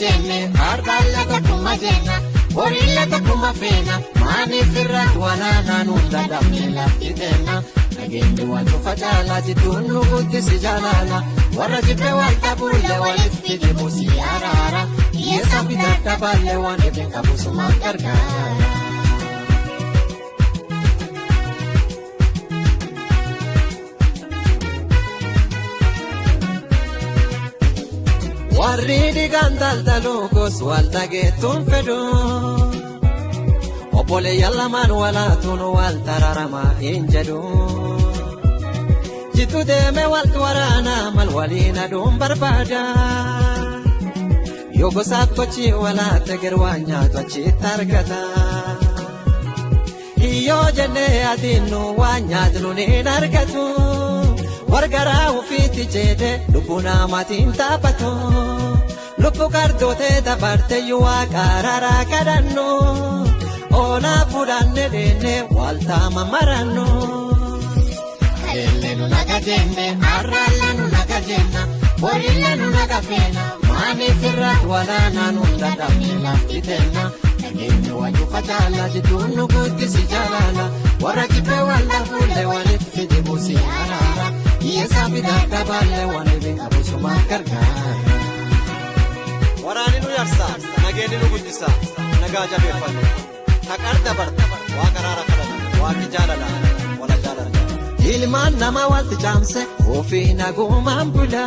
jenne har'aalla tokkummaa jenna horiilla tokkummaa feena maaniif irratti walaanaa nuun dadhabne lafti teenna nageenyi waan cufa caalaa jidduun nu guddisi jaalala warra jibbee wal dhabuullee walitti fide buusii araara hiyyeessaa fi dadhabaallee waan dhibeen qabu sumaan gargaara. Warri dhiigaan daldaluu gos wal dhageettuun fedhu. Obboleeyyan lamaan walaatuun wal tararamaa hin jedhu. Jiddu deemee waltu waraanaa mal waliin aduun barbaada. Yoo gosaaf gochi walaatte garwaa nyaatu achitti argata. Hiyyoo jennee adiinnu waan nyaatnu ni argatu. Wargaraa ofiitti jedhe lubbuu namaatiin taphatu. Lubbuu qardootee dabarte waaqa araaraa kadhannu. Oolaa fuudhannee deemnee waltaama marannu. Kaleellee nu naga jenne har'aallee nu naga jenna horiillee nu naga feena maaniif irratti walaanaa nu dadhabne lafti teenna. Nageenyi waan cufa caalaa jidduun nu guddisi jaalala warra jibbee wal dhabuullee walitti fide buusii araara hiyyeessaa fi dadhabaallee waan dhibeen qabu sumaan gargaara. Waraanni nu yarsa nageenyi nu guddisa nagaa jabeeffannu haqaan dabarta waaqa araara kadhata waaqni jaalala wala jaalala. Ilmaan nama walti caamse ofii nagumaan bula.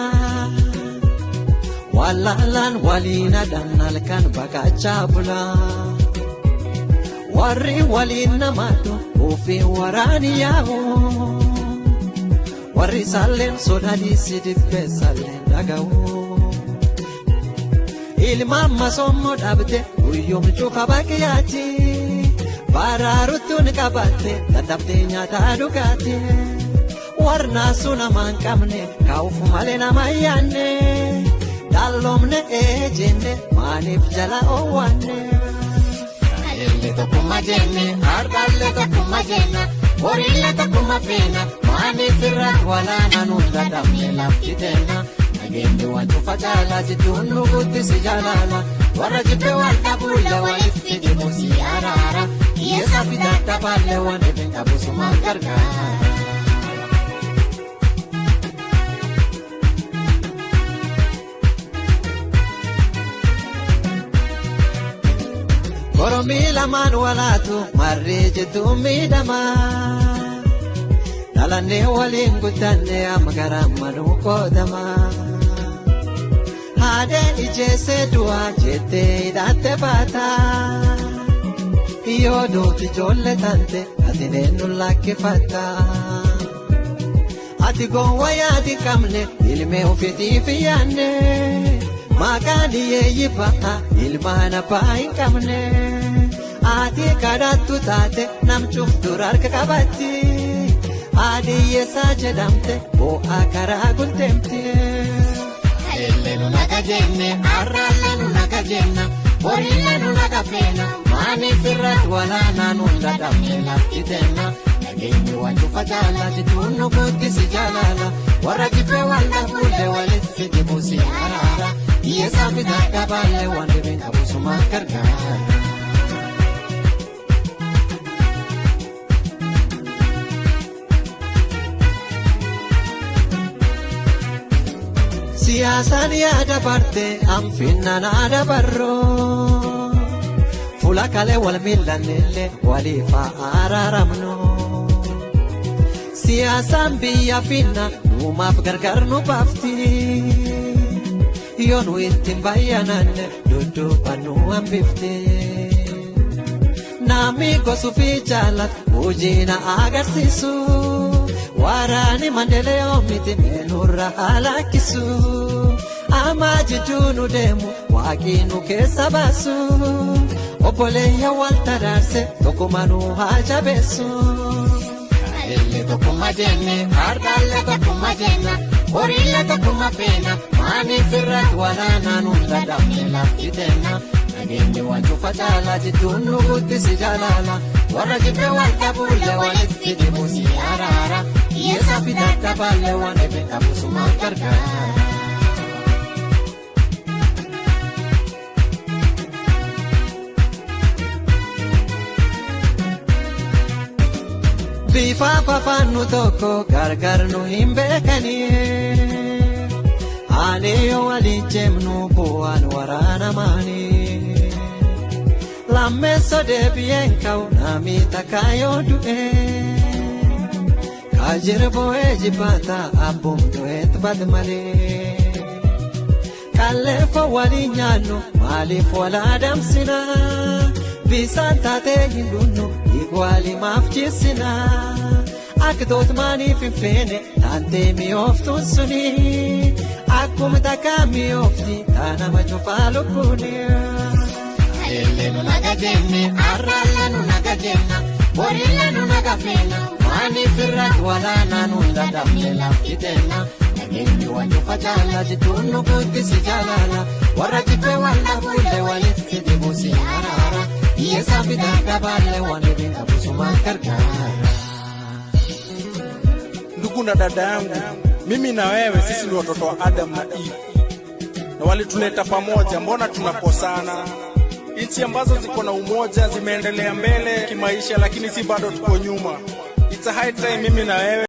Walaalaan waliin adan halkan baqachaa bula. Warri waliin namaadhu ofii waraani yaa'u. Warri saalleen sodaadhiisi dibbee saalleen dhaga'u. Ilmaan masoomoo dhabde guyyoom cufa baqiyaati. Baraarutti qabatte dadhabdee nyaataa dhugaati. Warnaasuu nama hin qabne kaa'uuf malee nama hin yaadne. Dhalloomne ee jenne maaliif jala oowwanne. Kaleellee tokkummaa jenne har'aallee tokkummaa jenna horiillee tokkummaa feena maaniif irratti walaanaa nuun dadhabne lafti teenna. Nageenyi waan cufa caalaa jidduun nu guddisi jaalala warra jibbee wal dhabuullee walitti fide buusii araara hiyyeessaa fi dadhabaallee waan dhibeen qabu sumaan gargaara. Oromii lamaan walaatu marree jidduun miidhama. Dhalannee waliin guddannee amma garaa manuu qoodama. Haadheen ijeessee du'aa jettee hidhatte baata. Yoo duuti ijoollee taante ati neennu lakkifatta. Ati gowwa yaadi qabne ilmee ofiitiif yaadne. Maqaan hiyyeeyyii ba'a ilmaan abbaa hin qabne. Ati kadhattu taate namchuuf dura harka qabatti. Haadhi hiyyeessaa jedhamte boo'aa karaa gulteemte. Kaleellee nu naga jenne har'aallee nu naga jenna horiillee nu naga feena maaniif irratti walaanaa nu dadhabne lafti teenna. Nageenyi waan cufa caalaa jidduun nu guddisi jaalala warra jibbee wal dhabuullee walitti fide buusii araara hiyyeessaa fi dadhabaallee waan dhibeen qabu sumaan gargaara. Siyaasaan yaada barte anfinnaan aadaa barroo fuula kalee wal miilannellee waliif araaramnu. Siyaasaan biyya finna nuumaaf gargar nu baafti. Yoo nu ittiin bayyananne dudduuba nu hambifti. Namni gosuufi jaalatu hojii na agarsiisu. Waraani mandelee oomiti nurra halakkisu. Amma jidduu nu deemu waaqii nu keessa baasu. Obboleeyyan wal taraarse tokkummaa nu haa jabeessu. Kaleellee tokkummaa jenne har'aallee tokkummaa jenna horiillee tokkummaa feena maaniif irratti walaanaa nu dadhabne lafti teenna. Nageenyi waan cufa caalaa jidduun nu guddisi jaalala warra jibbee wal dhabuullee walitti fide buusii araara hiyyeessaa fi dadhabaallee waan dhibeen qabu sumaan gargaara. Bifa fafaannu tokko gargar nu hin beekanii. Ani yoo waliin jeemnu bu'aan waraanamaanii. Lammeessoo deebi'een ka'u namni takka yoo du'e. Kaajira bo'ee jibbaata abboon du'eet bad malee. Kalleeffa waliin nyaannu maaliif wal adamsina? Bisaan taatee hin dhunnu dhiigwaalimaaf jissina. Aktoot maaliif hin feene taantee mi'ooftuun suni. Akkuma takka mi'oofti taanama cufaa lubbuuni. Kaleellee nu naga jenne arraallee nu naga jenna boriillee nu naga feena maaliif irratti walaanaa nu dadhabne lafti teenna. Nageenyi waan cufa jaalala jidduun nu guddisi jaalala warra jibbee waan dhabuullee walitti dibuusi araara hiyyeessaa fi dadhabaallee waan dhibeen qabusumaan gargaara. Ndugu na dada yangu, mimi na wewe, sisi ni watoto wa Adam na Eve, na walituleta pamoja. Mbona tunakosana? Nchi ambazo ziko na umoja zimeendelea mbele kimaisha, lakini si bado tuko nyuma. It's a high time mimi na wewe